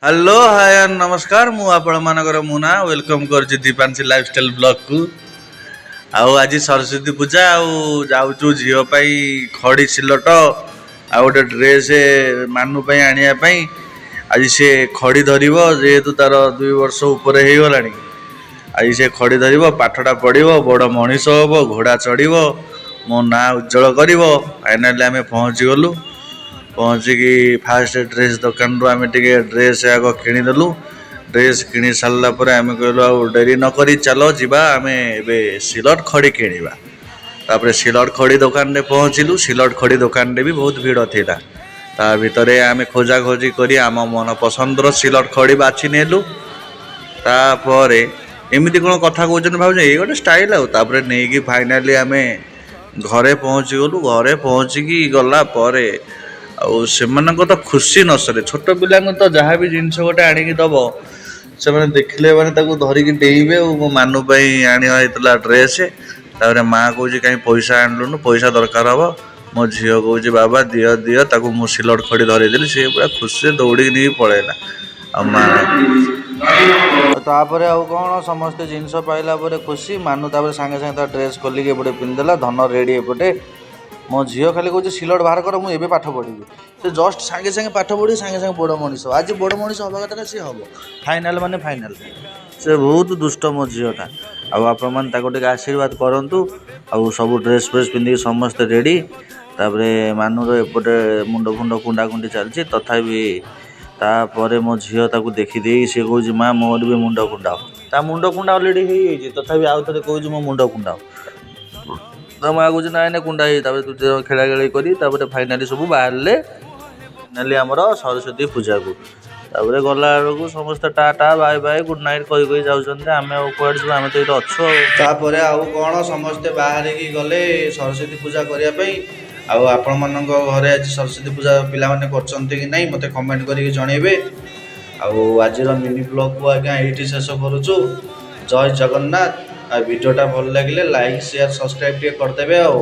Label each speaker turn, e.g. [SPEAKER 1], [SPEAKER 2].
[SPEAKER 1] Hello, ହାଏ, ନମସ୍କାର। ମୁଁ ଆପଣମାନଙ୍କର ମୁନା welcome କରୁଛି ଦୀପାଂଶୀ ଲାଇଫଷ୍ଟାଇଲ୍ ବ୍ଲଗ୍କୁ। ଆଉ ଆଜି ସରସ୍ୱତୀ ପୂଜା, ଆଉ ଯାଉଛୁ ଝିଅ ପାଇଁ ଖଡ଼ି, ସିଲଟ ଆଉ ଗୋଟେ ଡ୍ରେସ୍ ମାନୁ ପାଇଁ ଆଣିବା ପାଇଁ। ଆଜି ସେ ଖଡ଼ି ଧରିବ, ଯେହେତୁ ତାର 2 ବର୍ଷ ଉପରେ ହେଇଗଲାଣି। ଆଜି ସେ ଖଡ଼ି ଧରିବ, ପାଠଟା ପଢ଼ିବ, ବଡ଼ ମଣିଷ ହେବ, ଘୋଡ଼ା ଚଢ଼ିବ, ମୋ ନାଁ ଉଜ୍ଜଳ କରିବ। ଫାଇନାଲି ଆମେ ପହଞ୍ଚିଗଲୁ। ପହଞ୍ଚିକି ଫାଷ୍ଟ ଡ୍ରେସ୍ ଦୋକାନରୁ ଆମେ ଟିକେ ଡ୍ରେସ୍ ଆଗ କିଣିଦେଲୁ। ଡ୍ରେସ୍ କିଣି ସାରିଲା ପରେ ଆମେ କହିଲୁ, ଆଉ ଡେରି ନକରି ଚାଲ ଯିବା, ଆମେ ଏବେ ସିଲଟ ଖଡ଼ି କିଣିବା। ତାପରେ ସିଲଟ ଖଡ଼ି ଦୋକାନରେ ପହଞ୍ଚିଲୁ। ସିଲଟ ଖଡ଼ି ଦୋକାନରେ ବି ବହୁତ ଭିଡ଼ ଥିଲା। ତା ଭିତରେ ଆମେ ଖୋଜାଖୋଜି କରି ଆମ ମନ ପସନ୍ଦର ସିଲଟ ଖଡ଼ି ବାଛି ନେଲୁ। ତାପରେ ଏମିତି କ'ଣ କଥା କହୁଛନ୍ତି ଭାବୁଛନ୍ତି, ଏଇ ଗୋଟେ ଷ୍ଟାଇଲ୍ ଆଉ। ତାପରେ ନେଇକି ଫାଇନାଲି ଆମେ ଘରେ ପହଞ୍ଚିଗଲୁ। ଘରେ ପହଞ୍ଚିକି ଗଲା ପରେ ଆଉ ସେମାନଙ୍କ ତ ଖୁସି ନ ସରେ। ଛୋଟ ପିଲାଙ୍କୁ ତ ଯାହା ବି ଜିନିଷ ଗୋଟେ ଆଣିକି ଦବ, ସେମାନେ ଦେଖିଲେ ମାନେ ତାକୁ ଧରିକି ଡେଇଁବେ। ଆଉ ମୋ ମାନୁ ପାଇଁ ଆଣିବା ହେଇଥିଲା ଡ୍ରେସ୍। ତାପରେ ମା କହୁଛି, "କାହିଁ ପଇସା ଆଣିଲୁନୁ? ପଇସା ଦରକାର ହବ।" ମୋ ଝିଅ କହୁଛି, "ବାବା, ଦିଅ ଦିଅ।" ତାକୁ ମୁଁ ସିଲଟ ଖଡ଼ି ଧରେଇଦେଲି। ସିଏ ପୁରା ଖୁସିରେ ଦୌଡ଼ିକି ନେଇକି ପଳେଇଲା। ଆଉ ମା ତାପରେ ଆଉ କ'ଣ, ସମସ୍ତେ ଜିନିଷ ପାଇଲା ପରେ ଖୁସି ମାନୁ। ତାପରେ ସାଙ୍ଗେ ସାଙ୍ଗେ ତା ଡ୍ରେସ୍ ଖୋଲିକି ଏପଟେ ପିନ୍ଧିଦେଲା। ଧନ ରେଡ଼ି। ଏପଟେ ମୋ ଝିଅ ଖାଲି କହୁଛି, "ସିଲଟ ବାହାର କର, ମୁଁ ଏବେ ପାଠ ପଢ଼ିବି।" ସେ ଜଷ୍ଟ ସାଙ୍ଗେ ସାଙ୍ଗେ ପାଠ ପଢ଼ି ସାଙ୍ଗେ ସାଙ୍ଗେ ବଡ଼ ମଣିଷ। ଆଜି ବଡ଼ ମଣିଷ ହେବା କଥାଟା ସିଏ ହେବ। ଫାଇନାଲ୍ ମାନେ ଫାଇନାଲ୍। ସେ ବହୁତ ଦୁଷ୍ଟ ମୋ ଝିଅଟା। ଆଉ ଆପଣମାନେ ତାକୁ ଟିକେ ଆଶୀର୍ବାଦ କରନ୍ତୁ। ଆଉ ସବୁ ଡ୍ରେସ୍ ଫ୍ରେସ୍ ପିନ୍ଧିକି ସମସ୍ତେ ରେଡ଼ି। ତାପରେ ମାନୁର ଏପଟେ ମୁଣ୍ଡ ଫୁଣ୍ଡ କୁଣ୍ଡା କୁଣ୍ଡି ଚାଲିଛି। ତଥାପି ତାପରେ ମୋ ଝିଅ ତାକୁ ଦେଖିଦେଇ ସିଏ କହୁଛି, "ମା, ମୋର ବି ମୁଣ୍ଡ କୁଣ୍ଡାଅ।" ତା ମୁଣ୍ଡ କୁଣ୍ଡା ଅଲରେଡ଼ି ହେଇଯାଇଛି, ତଥାପି ଆଉ ଥରେ କହୁଛି, "ମୋ ମୁଣ୍ଡ କୁଣ୍ଡାଅ।" ତା ମା କହୁଛି, "ନାଇଁ ନାଇଁ, କୁଣ୍ଡା ହେଇଯାଇଛି।" ତାପରେ ତୁ ଖେଳା ଖେଳି କରି ତାପରେ ଫାଇନାଲି ସବୁ ବାହାରିଲେ ଫାଇନାଲି ଆମର ସରସ୍ୱତୀ ପୂଜାକୁ। ତାପରେ ଗଲା ବେଳକୁ ସମସ୍ତେ ଟା ଟା, ବାଏ ବାଏ, ଗୁଡ୍ ନାଇଟ୍ କହି କହି ଯାଉଛନ୍ତି। ଆମେ ଆଉ କୁଆଡ଼େ ଯିବୁ? ଆମେ ତ ଏଇଠି ଅଛୁ ଆଉ। ତାପରେ ଆଉ କ'ଣ, ସମସ୍ତେ ବାହାରିକି ଗଲେ ସରସ୍ୱତୀ ପୂଜା କରିବା ପାଇଁ। ଆଉ ଆପଣମାନଙ୍କ ଘରେ ଆଜି ସରସ୍ୱତୀ ପୂଜା ପିଲାମାନେ କରୁଛନ୍ତି କି ନାହିଁ, ମୋତେ କମେଣ୍ଟ କରିକି ଜଣେଇବେ। ଆଉ ଆଜିର ମିନି ବ୍ଲଗ୍କୁ ଆଜ୍ଞା ଏଇଠି ଶେଷ କରୁଛୁ। ଜୟ ଜଗନ୍ନାଥ। ଆଉ ଭିଡ଼ିଓଟା ଭଲ ଲାଗିଲେ ଲାଇକ୍, ସେୟାର, ସବସ୍କ୍ରାଇବ୍ ଟିକେ କରିଦେବେ ଆଉ।